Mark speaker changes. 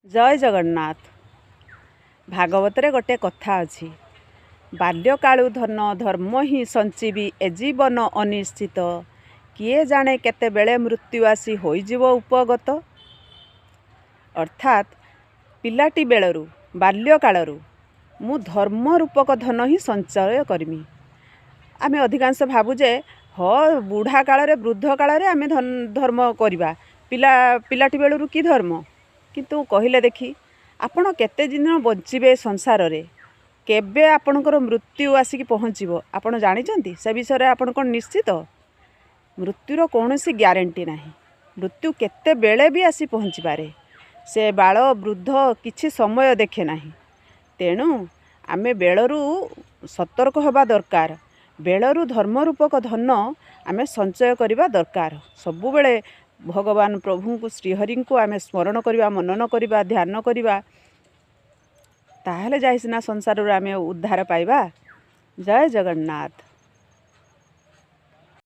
Speaker 1: ଜୟ ଜଗନ୍ନାଥ। ଭାଗବତରେ ଗୋଟେ କଥା ଅଛି, ବାଲ୍ୟକାଳୁ ଧନ ଧର୍ମ ହିଁ ସଞ୍ଚିବି, ଏ ଜୀବନ ଅନିଶ୍ଚିତ, କିଏ ଜାଣେ କେତେବେଳେ ମୃତ୍ୟୁ ଆସି ହୋଇଯିବ ଉପଗତ। ଅର୍ଥାତ୍ ପିଲାଟି ବେଳରୁ, ବାଲ୍ୟକାଳରୁ ମୁଁ ଧର୍ମ ରୂପକ ଧନ ହିଁ ସଞ୍ଚୟ କରିମି। ଆମେ ଅଧିକାଂଶ ଭାବୁ ଯେ ହଁ, ବୁଢ଼ା କାଳରେ, ବୃଦ୍ଧ କାଳରେ ଆମେ ଧର୍ମ କରିବା, ପିଲାଟି ବେଳରୁ କି ଧର୍ମ? କିନ୍ତୁ କହିଲେ ଦେଖି, ଆପଣ କେତେ ଦିନ ବଞ୍ଚିବେ ସଂସାରରେ? କେବେ ଆପଣଙ୍କର ମୃତ୍ୟୁ ଆସିକି ପହଞ୍ଚିବ ଆପଣ ଜାଣିଛନ୍ତି? ସେ ବିଷୟରେ ଆପଣ କ'ଣ ନିଶ୍ଚିତ? ମୃତ୍ୟୁର କୌଣସି ଗ୍ୟାରେଣ୍ଟି ନାହିଁ। ମୃତ୍ୟୁ କେତେବେଳେ ବି ଆସି ପହଞ୍ଚିପାରେ। ସେ ବାଳ ବୃଦ୍ଧ କିଛି ସମୟ ଦେଖେ ନାହିଁ। ତେଣୁ ଆମେ ବେଳରୁ ସତର୍କ ହେବା ଦରକାର। ବେଳରୁ ଧର୍ମ ରୂପକ ଧନ ଆମେ ସଞ୍ଚୟ କରିବା ଦରକାର। ସବୁବେଳେ ଭଗବାନ ପ୍ରଭୁଙ୍କୁ, ଶ୍ରୀହରିଙ୍କୁ ଆମେ ସ୍ମରଣ କରିବା, ମନନ କରିବା, ଧ୍ୟାନ କରିବା, ତାହେଲେ ଯାଇ ସିନା ସଂସାରରୁ ଆମେ ଉଦ୍ଧାର ପାଇବା। ଜୟ ଜଗନ୍ନାଥ।